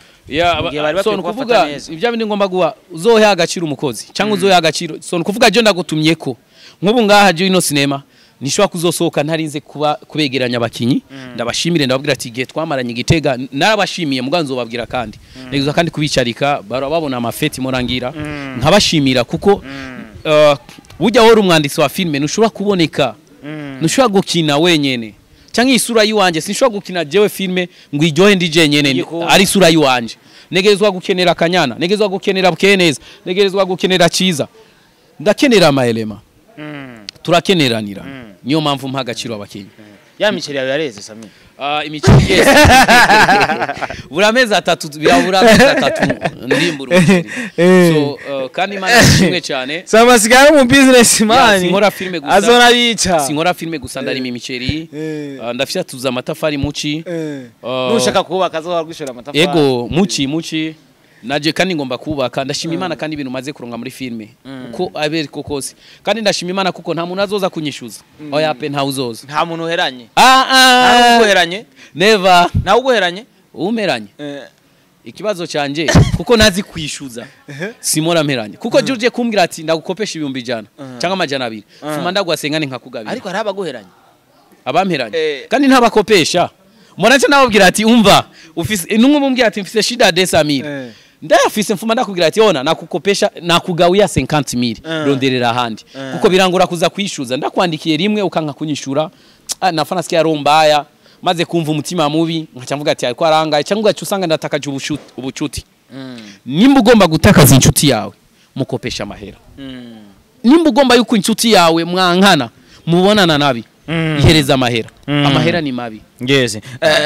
Speaker 1: So nukuvuga ibya bindi ngomba guha uzohe agaciro umukozi cyangwa uzohe agaciro. So nukuvuga je ndagutumye ko nkubu ngaha je ino sinema nishobora kuzosohoka ntarinze kuba kubegeranya abakinyi. Ndabashimire, ndababwira ati gihe twamaranye igitega narabashimiye, muganzo babwira kandi ntegerezwa kandi kubicarika barababona amafeti morangira nkabashimira kuko burya wori umwanditsi wa filme ntushobora kuboneka, ntushobora gukina wenyene cyangwa isura yiwanje. Sinshobora gukina jewe filme ngo iryohe ndi jenyene, ari isura yiwanje. Negerezwa gukenera Kanyana, negerezwa gukenera Bukeneza, negerezwa gukenera Ciza, ndakenera amaelema. Turakeneranira. Niyo mpamvu mpa agaciro abakinyi.
Speaker 2: Ya miceri yawe yareze Sami?
Speaker 1: Imiceri yes. Buri amezi atatu birabura amezi atatu ndimbura umuceri. So kandi Imana ishimwe cyane.
Speaker 2: Sama sigara mu business man.
Speaker 1: Sinkora filme gusa.
Speaker 2: Azona bica.
Speaker 1: Sinkora filme gusa, ndarima imiceri. Ndafyatuza amatafari muci.
Speaker 2: Nushaka kubaka azoba gushora amatafari.
Speaker 1: Yego, muci. Naje kandi ngomba kubaka. Ndashima Imana kandi ibintu maze kuronga muri filme uko aberi kokose. Kandi ndashima Imana kuko nta muntu azoza kunyishuza. Oya pe, nta uzoza.
Speaker 2: Nta muntu uheranye. Nta uheranye.
Speaker 1: Never.
Speaker 2: Nta uheranye.
Speaker 1: Umeranye. Ikibazo cyanje kuko nazi kwishuza. Simora mperanye. Kuko juje kumbwira ati ndagukopesha 100,000 cyangwa 200. Fuma ndagwasengane nkakugabira.
Speaker 2: Ariko hari abaguheranye.
Speaker 1: Abamperanye. Kandi ntabakopesha. Muraje nababwira ati umva ufise numwe mumbwira ati mfise shida 200,000. Ndayafise mfuma ndakubwira ati ona nakukopesha nakugawia 50,000 ronderera ahandi. Kuko birangura kuza kwishuza, ndakwandikiye rimwe ukanka kunyishura, nafana sikia rombaya maze kumva umutima mubi nkaca mvuga ati ariko arangaye cyangwa ugaca usanga ndatakaje ubucuti. Nimba ugomba gutakaza inshuti yawe mukopesha amahera. Nimba ugomba yuko inshuti yawe mwankana mubonana nabi, ihereza amahera. Amahera ni mabi.
Speaker 2: Yes.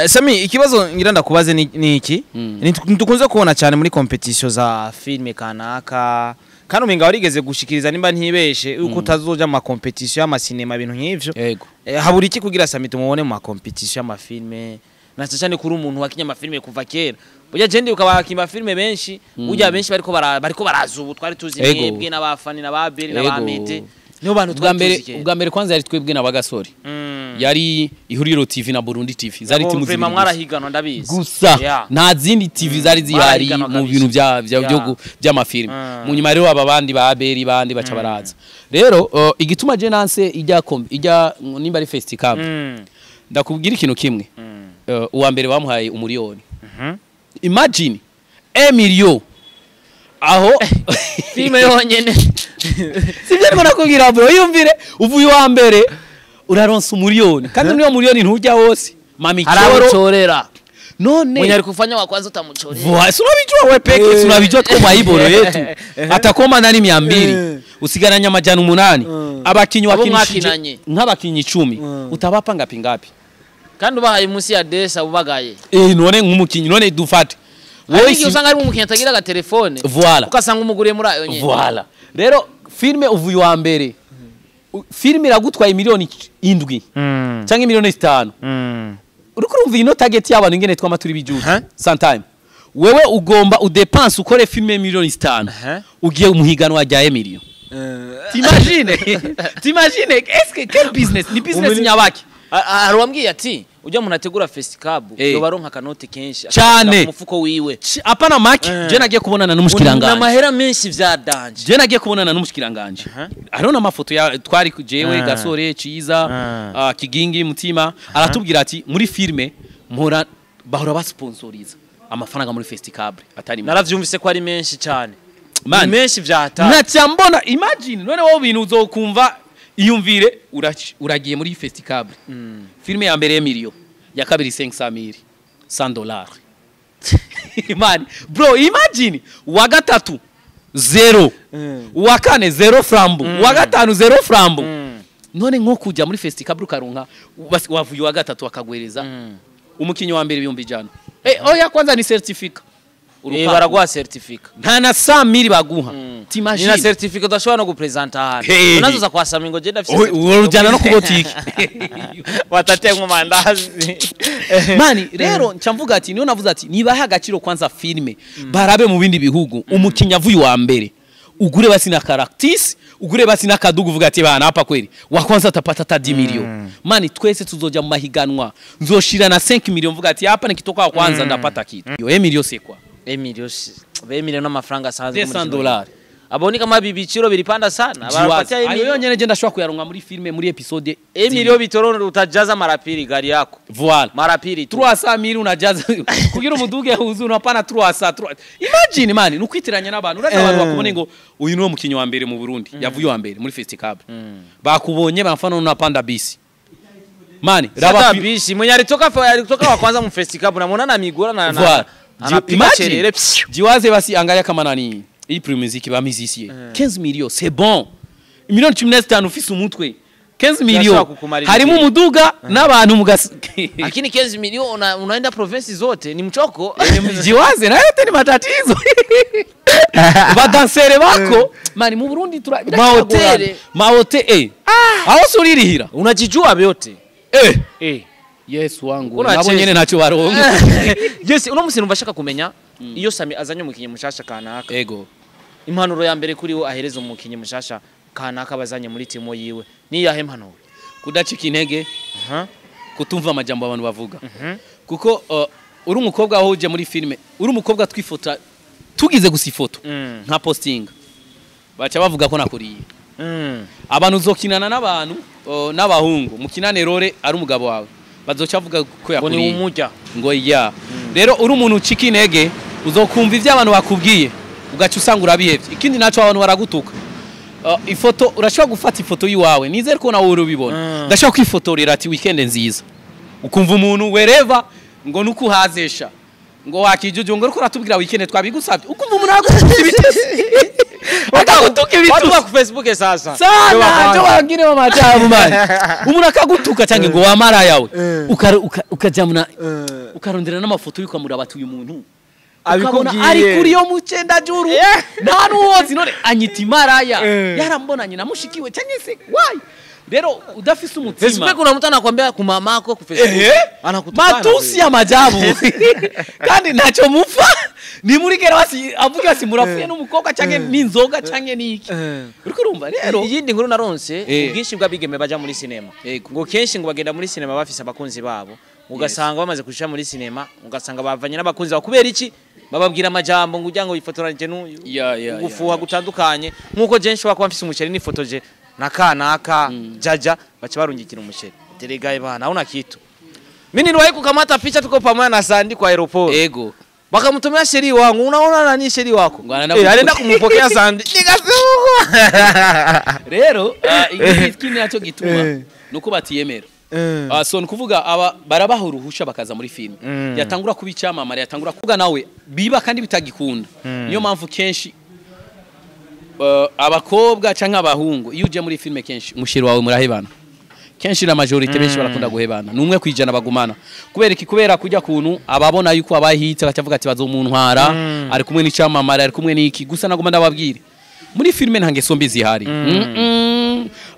Speaker 2: Sami, ikibazo ngira ndakubaze ni iki? Ntukunze kubona cyane muri competition za filme kanaka. Kandi umenga warigeze gushikiriza nimba ntibeshe yuko utazoja mu competition y'ama cinema ibintu nk'ivyo.
Speaker 1: Yego.
Speaker 2: Habura iki kugira Sami tumubone mu competition y'ama filme? Na cyane kuri umuntu wakinya ama filme kuva kera. Burya je ndi ukabakimba filme benshi, burya benshi bariko baraza ubu twari tuzi mwebwe n'abafani n'ababeri n'abamete. Niyo bantu twari
Speaker 1: ubwa mbere kwanza yari twebwe n'abagasore. Yari Ihuriro TV na Burundi TV zari timu zibiri
Speaker 2: mwarahiganwa ndabizi
Speaker 1: gusa nta zindi TV zari zihari mu bintu bya by'amafilme. Mu nyuma rero aba bandi ba Aberi bandi baca baraza. Rero igituma je nanse ijya nimba ari festival ndakubwira ikintu kimwe. Uwa mbere bamuhaye 1,000,000. Imagine 1,000,000 aho
Speaker 2: filme yonyene.
Speaker 1: Sivyo ariko nakubwira bro, yumvire uvuye wa mbere uraronsa 1,000,000 kandi niyo 1,000,000 ntujya hose. Mami
Speaker 2: arabucorera.
Speaker 1: None
Speaker 2: Mwenye alikufanya wa kwanza utamchorea.
Speaker 1: Voa, si unavijua wewe peke, si unavijua tuko maiboro yetu. Atakoma nani 200. Usigaranya 800. Abakinyi
Speaker 2: Abo
Speaker 1: wakinishije
Speaker 2: mwakinanye.
Speaker 1: nk'abakinyi 10. Utabapa ngapi ngapi?
Speaker 2: Kandi ubahaye munsi ya desa ubagaye.
Speaker 1: None nk'umukinyi none dufate.
Speaker 2: Wewe usanga ari umukinyi atagira aga telefone.
Speaker 1: Voilà.
Speaker 2: Ukasanga umuguriye muri ayo nyene.
Speaker 1: Voilà. Rero filme uvuye wa mbere. Filme iragutwaye miliyoni 7 canke miliyoni 5. Uriko urumva ino target y'abantu ingene twama turi bijuju. Sometime. Wewe ugomba udepense ukore filme miliyoni 5. Ugiye umuhiganwa rya Emilio. T'imagines? T'imagines? Est-ce que quel business? Ni business nyabaki.
Speaker 2: Hari uwambwiye ati ujya umuntu ategura Festicab yobaronka akanoti kenshi
Speaker 1: cyane
Speaker 2: mu mufuko wiwe.
Speaker 1: Apana make, je nagiye kubonana n'umushikiranganje.
Speaker 2: N'amahera menshi vya danje.
Speaker 1: Je nagiye kubonana n'umushikiranganje. Hariho n'amafoto ya twari jewe Gasore Ciza Kigingi Mutima aratubwira ati muri filme mpora bahora basponsoriza amafaranga muri Festicab atari.
Speaker 2: Naravyumvise ko ari menshi cyane. Ni menshi vyata.
Speaker 1: Ntaca mbona imagine none wowe bintu uzokumva iyumvire uragiye muri Festicab. Filme ya mbere Emilio, ya kabiri 500,000, $100. Man, bro, imagine wa gatatu 0, wa kane 0 frambu, wa gatanu 0 frambu. None nko kujya muri Festicab ukaronka wavuye wa gatatu akagwereza umukinyi wa mbere 100,000. Oya kwanza ni certificate.
Speaker 2: Baraguha certificate.
Speaker 1: Nta na 100,000 baguha.
Speaker 2: T'imagines? Ni na certificate udashobora no gupresenta ahantu. Unazoza kwa Sami ngo je ndafise.
Speaker 1: Urujana no ku botike.
Speaker 2: Watate mu mandazi.
Speaker 1: Mani rero nca mvuga ati niyo navuze ati nibahe agaciro kwanza filme barabe mu bindi bihugu umukinyi avuye wa mbere. Ugure basi na caractère, ugure basi na kadugu uvuga ati bana hapa kweli. Wa kwanza atapata ta 10 million. Mani twese tuzoja mu mahiganwa. Nzoshira na 5 million mvuga ati hapa nikitoka wa kwanza ndapata kitu. Yo Emilio c'est quoi?
Speaker 2: Emilio Emilio n'amafaranga asanzwe
Speaker 1: muri $200.
Speaker 2: Aboni kama bibiciro biripanda sana. Barapatia
Speaker 1: Emilio. Ayo yonyene je ndashobora kuyaronka muri filme muri episode
Speaker 2: Emilio bitoro utajaza mara pili gari yako.
Speaker 1: Voilà.
Speaker 2: Mara pili tu.
Speaker 1: 300,000 unajaza kugira umuduge huzu unapana 300. Imagine man nukwitiranya n'abantu uraza abantu bakubone ngo uyu niwo mukinyi wa mbere mu Burundi yavuye wa mbere muri Festicab. Bakubonye bamfana unapanda bisi. Mani
Speaker 2: raba bisi mwenye alitoka wa kwanza mu Festicab unamwona na migura na
Speaker 1: imagine jiwaze basi angalia kama nani hii prime music ba musicien 15 millions c'est bon. Milioni 15 ufise umutwe 15 millions harimo umuduga n'abantu mugas
Speaker 2: lakini 15 millions unaenda province zote ni mchoko.
Speaker 1: Jiwaze na yote ni matatizo. Badansere bako mani mu Burundi
Speaker 2: mahotel
Speaker 1: mahotel aho suririhira
Speaker 2: unajijua vyote.
Speaker 1: Yesu wangu nabo nyene ntacyo baronka.
Speaker 2: Yes, uno musi numva shaka kumenya iyo Sami azanye umukinyi mushasha kanaka.
Speaker 1: Ego.
Speaker 2: Impanuro ya mbere kuri we ahereza umukinyi mushasha kanaka bazanye muri timo yiwe. Ni yahe impanuro?
Speaker 1: Kudacika intege. Kutumva amajambo abantu bavuga. Kuko uri umukobwa aho uje muri filme, uri umukobwa twifota tugize gusa ifoto nka posting. Baca bavuga ko nakuriye. Abantu uzokinana n'abantu n'abahungu mukinane rore ari umugabo wawe. Bazoca avuga ko yakuriye.
Speaker 2: Ngo ni umujya.
Speaker 1: Ngo ya. Rero uri umuntu ucika intege uzokumva ivyo abantu bakubwiye ugaca usanga urabihevye. Ikindi naco abantu baragutuka. Ifoto urashobora gufata ifoto yiwawe nizere ko nawe urubibona. Ndashobora kwifotorera ati weekend nziza. Ukumva umuntu wereva ngo nukuhazesha. Ngo wakijuju ngo uriko uratubwira weekend twabigusabye. Ukumva umuntu agutuka ibitutsi. Akagutuka ibitutsi.
Speaker 2: Watu wa ku Facebook sasa.
Speaker 1: Sana ndio wangine wa majabu man. Umuntu akagutuka cyangwa ngo wamara yawe. Ukajamuna ukarondera n'amafoto yukamura bati uyu muntu abikubwiye ari kuri yo mucenda juru nta nuwozi none anyita imaraya yarambonanye namushikiwe cyangwa se why. Rero udafise umutima
Speaker 2: Facebook kuna mtu anakuambia ku mamako ku Facebook anakutukana
Speaker 1: matusi ya majabu kandi ntacyo mupfa ni muri kera basi avuga ati murafuye n'umukobwa cyangwa n'inzoga cyangwa n'iki uriko urumva. Rero
Speaker 2: iyindi nkuru naronse ubwinshi bw'abigeme baja muri cinema ngo kenshi ngo bagenda muri cinema bafise abakunzi babo ugasanga bamaze kuja muri cinema ugasanga bavanye n'abakunzi babo kubera iki bababwira amajambo ngo ujya ngo yifotoranje n'uyu gufuha gutandukanye nkuko je nshobora kuba mfise umuceri nifotoje naka jaja bacha barungikira umuceri teregaye bana hauna kitu. Mimi niliwahi kukamata picha tuko pamoja na Sandi kwa aeroport.
Speaker 1: Ego.
Speaker 2: Bakamtumia sheri wangu unaona nani sheri wako? Alienda kumpokea Sandi. Nikasema
Speaker 1: rero ikindi naco gituma nuko batiyemera. So ni kuvuga aba barabaha uruhusha bakaza muri filime, yatangura kuba icyamamare, yatangura kuvuga nawe biba kandi bitagikunda. Niyo mpamvu kenshi abakobwa canke abahungu, iyo uje muri filime, kenshi umusheri wawe murahebana. Kenshi la majorité, benshi barakunda guhebana, ni 1% bagumana. Kubera iki? Kubera kujya kuntu ababona yuko abahitse, bakavuga ati bazomuntwara, ari kumwe n'icyamamare, ari kumwe n'iki. Gusa nagoma ndababwire, muri filime nta ngeso mbi zihari.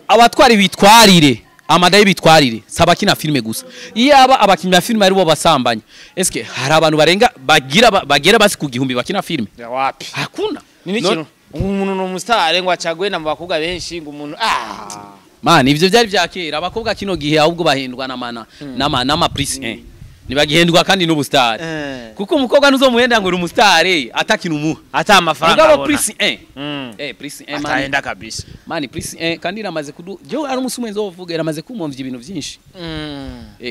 Speaker 1: Abatwara bitwarire amadayi, bitwarire saba kina filime gusa. Iyo aba abakinnyi ba filime ari bo basambanye, eske hari abantu barenga bagira bagera basi ku 1000 bakina filime?
Speaker 2: Wapi.
Speaker 1: Hakuna.
Speaker 2: Ni n'ikintu umuntu ni umusitari ngo acagwe na mu bakobwa benshi, ngo umuntu ah.
Speaker 1: Man, ivyo byari bya kera. Abakobwa kino gihe ahubwo bahendwa n'amana n'ama plus 1, ntibagihendwa kandi n'ubusitari, kuko umukobwa ntuzomuhenda ngo uri umusitari atakina umuha
Speaker 2: ata amafaranga
Speaker 1: mugabo
Speaker 2: abona.
Speaker 1: Plus 1, plus 1, man.
Speaker 2: Atahenda kabisa.
Speaker 1: Man, plus 1 kandi iramaze kudu je ari umunsi umwe nzovuga, iramaze kumomvya ibintu byinshi.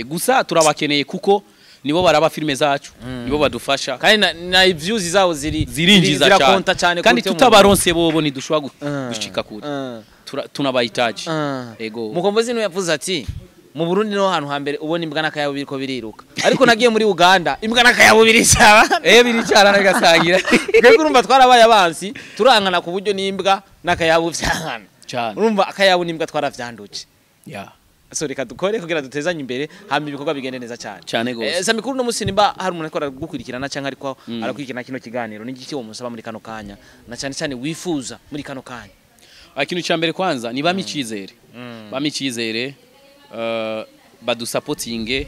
Speaker 1: Gusa turabakeneye kuko nibo baraba filime zacu, nibo badufasha.
Speaker 2: Kandi na views zabo ziri
Speaker 1: Zirinjiza
Speaker 2: zirakonta cyane
Speaker 1: kandi
Speaker 2: kuruta
Speaker 1: tutabaronse bobo ntidushobora gushika kure. Tunabahitaji. Ego.
Speaker 2: Mukombozi niwe yavuze ati mu Burundi niho hantu hambere ubona imbwa n'akayabo biriko biriruka, ariko nagiye muri Uganda imbwa n'akayabo birisaba.
Speaker 1: Biricara bigasangira.
Speaker 2: Twebwe urumva twarabaye abansi, turankana ku buryo n'imbwa n'akayabo vyankana.
Speaker 1: Cyane.
Speaker 2: Urumva akayabo n'imbwa twaravyanduje. So reka dukore kugira dutezanye imbere, hama ibikorwa bigende neza cyane.
Speaker 1: Cyane gose.
Speaker 2: Sami kuri uno musi, nimba hari umuntu ariko aragukurikirana cyangwa ariko arakurikirana kino kiganiro, ni igiki womusaba muri kano kanya, na cyane cyane wifuza muri kano kanya?
Speaker 1: Ikintu cya mbere kwanza ni bame icyizere, bame icyizere, badusapotinge.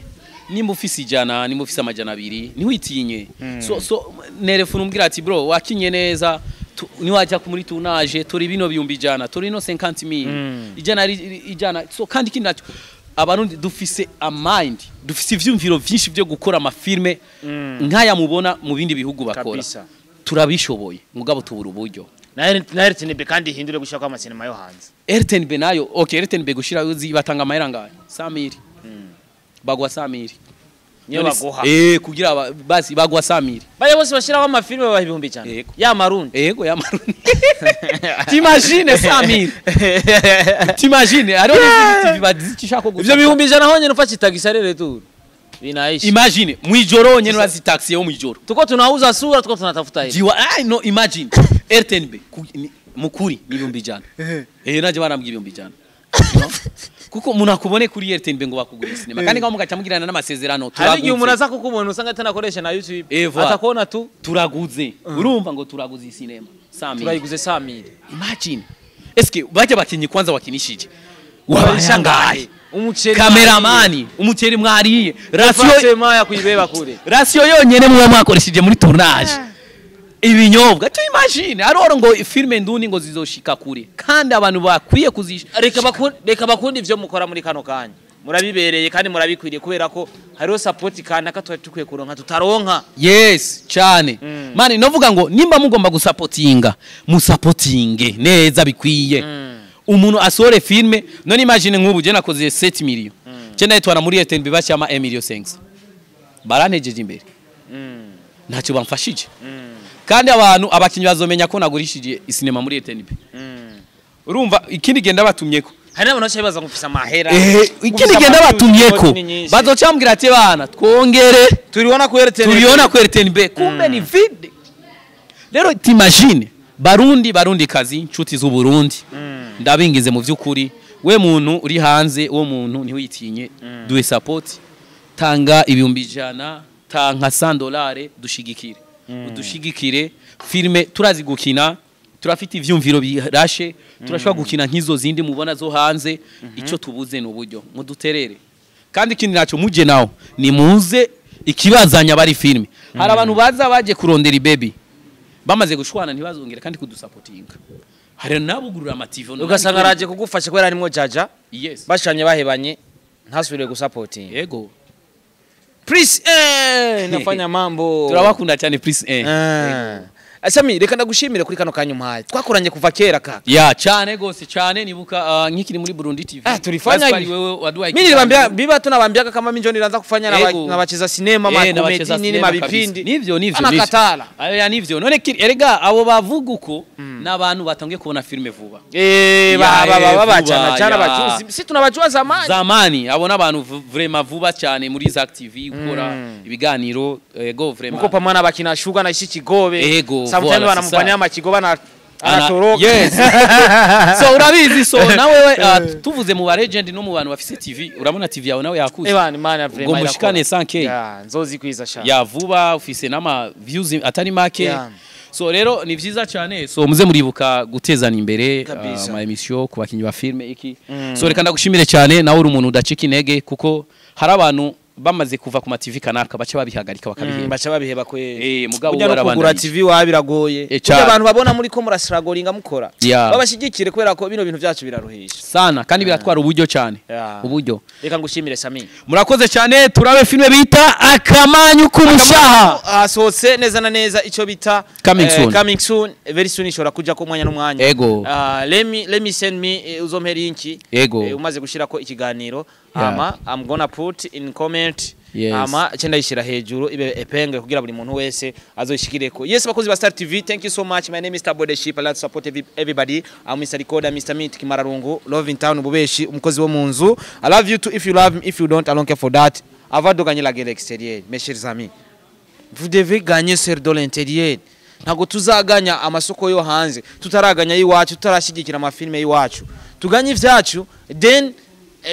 Speaker 1: Nimba ufise 100, nimba ufise 200, ntiwitinye. So nerefuna umbwira ati bro, wakinye neza, niwajya muri tournage turi bino 100,000, turi no 50,000, 100 100. So kandi ikindi nacyo, Abarundi dufise a mind, dufise ivyumviro vyinshi byo gukora amafilme nk'aya mubona mu bindi bihugu bakora. Turabishoboye, mugabo tubura uburyo.
Speaker 2: Na RTNB kandi ihindure gushaka kwa amasinema yo hanze.
Speaker 1: RTNB nayo, okay, RTNB gushira uzi batanga amahera ngayo 100,000, bagwa 100,000.
Speaker 2: Niyo baguha?
Speaker 1: Kugira basi bagwa 100,000.
Speaker 2: Baya bose bashiraho amafilme babaha 100,000?
Speaker 1: Yego.
Speaker 2: Ya marundi?
Speaker 1: Ego, ya marundi. T'imagines 100,000? T'imagines? Hariho n'izindi TV bazicishako gusa.
Speaker 2: Ivyo 100,000 honyene ufashe itagisi aller retour binaisha.
Speaker 1: Imagine mwijoro nyene urazi taxi yo mwijoro.
Speaker 2: Tuko tunauza sura, tuko tunatafuta hela.
Speaker 1: Jiwa ai no, imagine RTNB mukuri ni 100,000. Naje barambwiye 100,000. No? Kuko umuntu akubone kuri RTNB ngo bakugure sinema, kandi ngaho mugaca mugirana n'amasezerano.
Speaker 2: Hari igihe umuntu
Speaker 1: Turaguze.
Speaker 2: aza kukubona usanga atanakoresha na YouTube,
Speaker 1: Voilà.
Speaker 2: atakubona tu.
Speaker 1: Turaguze, urumva ngo turaguze sinema 100,000.
Speaker 2: Turayiguze 100,000.
Speaker 1: Imagine, eske bajya bakinyi kwanza wakinishije wabayangaye?
Speaker 2: Umuceri.
Speaker 1: Kameramani, umuceri mwariye, ration.
Speaker 2: Ration ya kuibeba kure.
Speaker 1: Ration yonyene muba mwakoresheje muri tournage, ibinyobwa. Tu imagine aroro ngo filme ndundi ngo zizoshika kure kandi abantu bakwiye kuzisha.
Speaker 2: Reka bakundi ivyo mukora muri kano kanya, murabibereye kandi murabikwiriye, kubera ko hariho support kanaka twari dukwiye kuronka tutaronka.
Speaker 1: Yes, cyane. Mani novuga ngo nimba mugomba gusapotinga, musapotinge neza bikwiye, umuntu asohore filme. None imagine nk'ubu je nakoze 7 million, je ndayitwara muri RTNB bashyama 1 million 5 barantejeje imbere, ntacyo bamfashije. Kandi abantu abakinyi bazomenya ko nagurishije isinema muri RTNB. Urumva ikindi genda batumyeko.
Speaker 2: Hari n'abantu benshi bibaza ngo ufise amahera.
Speaker 1: Ikindi genda batumyeko, bazocambwira ati bana twongere.
Speaker 2: Turiona ku RTNB.
Speaker 1: Tuliona ku RTNB, kumbe ni vide. Rero t'imagine, Barundi, Barundi kazi, inshuti z'u Burundi, ndabingize mu vy'ukuri, we muntu uri hanze, uwo muntu ntiwitinye, duhe support, tanga 100,000, tanga $100, dushigikire, udushigikire filme. Turazi gukina, turafite ivyumviro birashe, turashobora gukina nk'izo zindi mubona zo hanze. Ico tubuze ni uburyo, muduterere. Kandi ikindi naco, muje nawo nimuze ikibazanya bari filme. Hari abantu baza baje kurondera ibaby, bamaze gushwana ntibazongera kandi kudusapotinga. Hari nabugurura amativo.
Speaker 2: Ugasanga araje kugufasha kubera harimwo jaja, bashanye bahebanye ntasubire gusapotinga.
Speaker 1: Yego.
Speaker 2: Prince nafanya mambo.
Speaker 1: Turabakunda cyane, Prince.
Speaker 2: Ah. Sami, reka ndagushimire kuri kano kanya umpaye. Twakoranye kuva kera kaka.
Speaker 1: Ya, cyane gose cyane. Nibuka nkikiri muri Burundi TV.
Speaker 2: Ah, tulifanya
Speaker 1: Basi
Speaker 2: hivi.
Speaker 1: wewe waduhaye
Speaker 2: Mimi niliwaambia biba tunawambiaga kama mimi ndio nilianza kufanya na
Speaker 1: Ego.
Speaker 2: na wacheza sinema, ma
Speaker 1: na wacheza
Speaker 2: comedy nini,
Speaker 1: sinema
Speaker 2: mabipindi.
Speaker 1: kabisa. Nivyo, nivyo, nivyo.
Speaker 2: Anakatala.
Speaker 1: Ayo ya nivyo. None erega abo bavuga uko n'abantu batangiye kubona filme vuba.
Speaker 2: Eh,
Speaker 1: Ya,
Speaker 2: ba ba ba ba
Speaker 1: vuba,
Speaker 2: chana chana
Speaker 1: ya.
Speaker 2: bajuzi. Si tunabajua zamani.
Speaker 1: Zamani abo n'abantu vraiment vuba cyane muri Zack TV gukora ibiganiro, ego, vraiment.
Speaker 2: Muko pamoja na bakina shuga na ishi Kigobe.
Speaker 1: Ego,
Speaker 2: Sometimes
Speaker 1: voilà,
Speaker 2: wanamfanyia
Speaker 1: c'est ça.
Speaker 2: makigoba na anatoroka.
Speaker 1: Yes. So urabizi, so nawe tuvuze mu ba legend no mu bantu bafise TV, urabona TV yawe nawe yakuze.
Speaker 2: Eh bana, imana vraiment.
Speaker 1: Ngo mushikane
Speaker 2: irakora.
Speaker 1: 100K.
Speaker 2: Ya, nzozi kwiza sha.
Speaker 1: Ya, vuba ufise n'ama views atari make.
Speaker 2: Yeah.
Speaker 1: So rero ni vyiza cyane, so muze muribuka gutezana imbere
Speaker 2: Kabisa.
Speaker 1: Ama émission ku bakinyi ba filme iki. So reka ndagushimire cyane, nawe uri umuntu udacika intege, kuko hari abantu bamaze kuva ku ma TV kanaka baca babihagarika, bakabiheba.
Speaker 2: Baca babiheba kweli.
Speaker 1: Eh, mugabo
Speaker 2: Burya no kugura
Speaker 1: warabandanije.
Speaker 2: TV wa biragoye. Burya
Speaker 1: Cyane.
Speaker 2: abantu babona muri ko murasiragoringa mukora.
Speaker 1: Yeah.
Speaker 2: Babashigikire kubera ko bino bintu byacu biraruhisha.
Speaker 1: Sana, kandi biratwara uburyo cyane.
Speaker 2: Yeah.
Speaker 1: Uburyo.
Speaker 2: Reka ngushimire, Sami.
Speaker 1: Murakoze cyane. Turabe filme bita Akamanyu k'Umushaha.
Speaker 2: Hasohotse neza na neza icyo bita
Speaker 1: Coming soon.
Speaker 2: Coming soon, very soon, ishobora kuja ko umwanya n'umwanya.
Speaker 1: Ego.
Speaker 2: Let me send me, uzompe link.
Speaker 1: Ego.
Speaker 2: Umaze gushirako ikiganiro,
Speaker 1: Yeah.
Speaker 2: ama I'm gonna put in comment,
Speaker 1: Yes.
Speaker 2: ama cenda yishira hejuru ibe epenge kugira buri muntu wese azoyishikireko. Yes, bakozi ba Star TV, thank you so much. My name is Tabo the Ship. I like to support everybody. I'm Mr. Recorder, Mr. Meat Kimararungu, Love in Town, Bubeshi, umukozi wo mu nzu. I love you too if you love me, if you don't, I don't care for that. Avant de gagner la guerre extérieure, mes chers amis, vous devez gagner celle de l'intérieur. Ntabwo tuzaganya amasoko yo hanze tutaraganya y'iwacu, tutarashyigikira amafilme y'iwacu. Tuganye ivyacu, then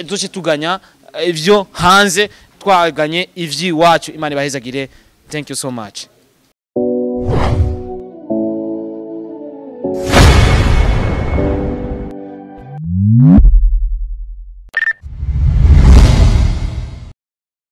Speaker 2: duce tuganya ivyo hanze twaganye ivy'iwacu. Imana ibahezagire. Thank you so much.